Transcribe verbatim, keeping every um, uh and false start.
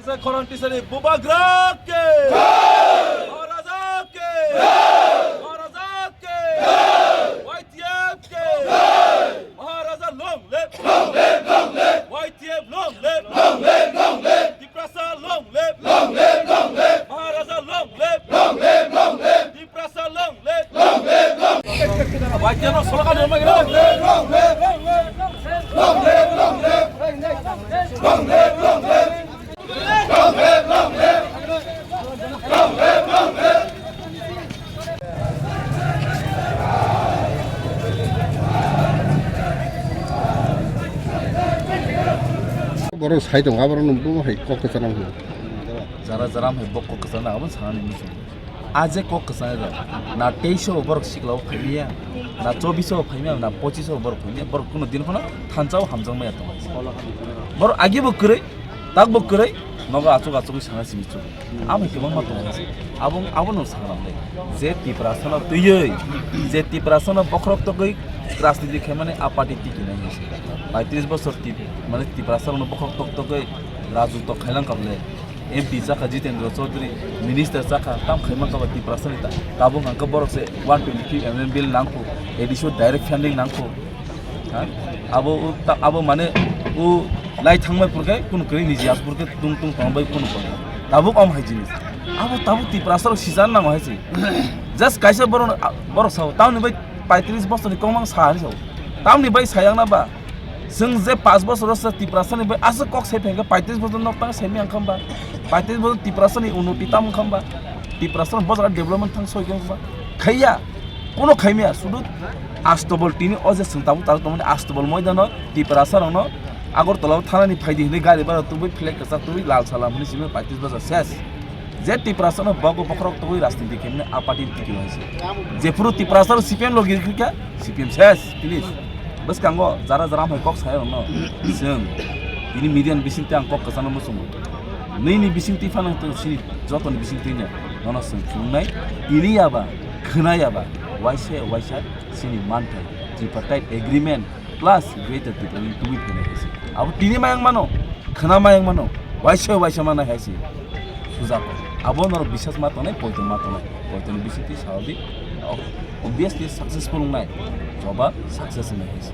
Khorang tisani Bubagra ke! Maharaja ke! Maharaja ke! Y T F ke! Maharaja long live! Long live, long live! Y T F long live! Long live, long live! Tiprasa long live! Long live, long live! Maharaja long live! Long live, long live! Tiprasa long live! Long live, long live! Y T F no solo ka dong ma gina. Long live, long live! Long live, long live! Long live, long live! Borok sai tongo, aborok no bo hai kok kwchang nang. Jara jara hai bo kok kwchang nang, abo sana ni muchung. A je kok kwchang rok, na teiso borok sikla o phaimya, na chobiso phaimya, na pochiso borok phaimya, borok kuno din phano thansa o hamjakmaya tongo. Borok agi bo kwrwi, tak bo kwrwi, nogo achuk achuk sana simi chuk. Abo kwbangma tongo. Abo, abo no sangram le. Je Tiprasa no twiwi, je Tiprasa no bokhorok togwi rajniti khaimani a party tiki nai. Paitris bosor tip, mane Tiprasa no bokhorok tok togwi rajutwa khailang kable. M P chakha Jitendra Chaudhary, minister chakha, tam khaima kaba Tiprasa ni ta, tabuk hangka borok se one twenty-three amendment bill nangkho, A D C o direct funding nangkho. Ha? Abo, u ta-, abo mane u lai thangmai purkhe kunu kwrwi niji as purkhe tung tung tong bai kunu purkhe. Tabuk om hai jinis. Abo tabuk Tiprasa rok sijan nang hai se. Just kaisa borok, borok sao, tamni bai paitris bosor ni kongmang sa hai sao. Tamni bai sayang na ba. Chwng je paanch bosor o se Tiprasa ni bai aswk kok sai phaikha, paitris bosor nok tang sai miyang khamba, paitris bosor Tiprasa ni unoti tam khamba, Tiprasa ni bosor development thang soi khamba, khaiya, kono khaimya, sudu Astobol tini o je chwng tabuk tabuk tongmani Astobol moidano Tiprasa rokno Agartala o thanani phaidi hinwi gari bara tubui flag kwchak tubui lal salam hinwi simi paitris bosor ses. Je Tiprasa no bogo bokhorok togwi rajniti kemne a party tiki hai se. Jephuru Tiprasa ro C P M logi kha, C P M ses, please. Bwskango jara jara hai kok saya no. Chwng. Bini media ni bising tang kok kwchangno muchungo. Nini bising twi phano to sini joto ni bising twi no. Nono chwng chungnai. Tini yaba, khwna yaba, waisa waisa sini manthai. Tripartite agreement. Plus, Greater Tipraland tubui phainai hai se. Abo tini mayang mano, khwna mayang mano, waisa waisa manai hai se. Sujak. Abo norok bisas ma tongnai, poito ma tongnai. Poito ni bisingtwi saudi, obviously successful wngnai. Joba success wngnai hai se.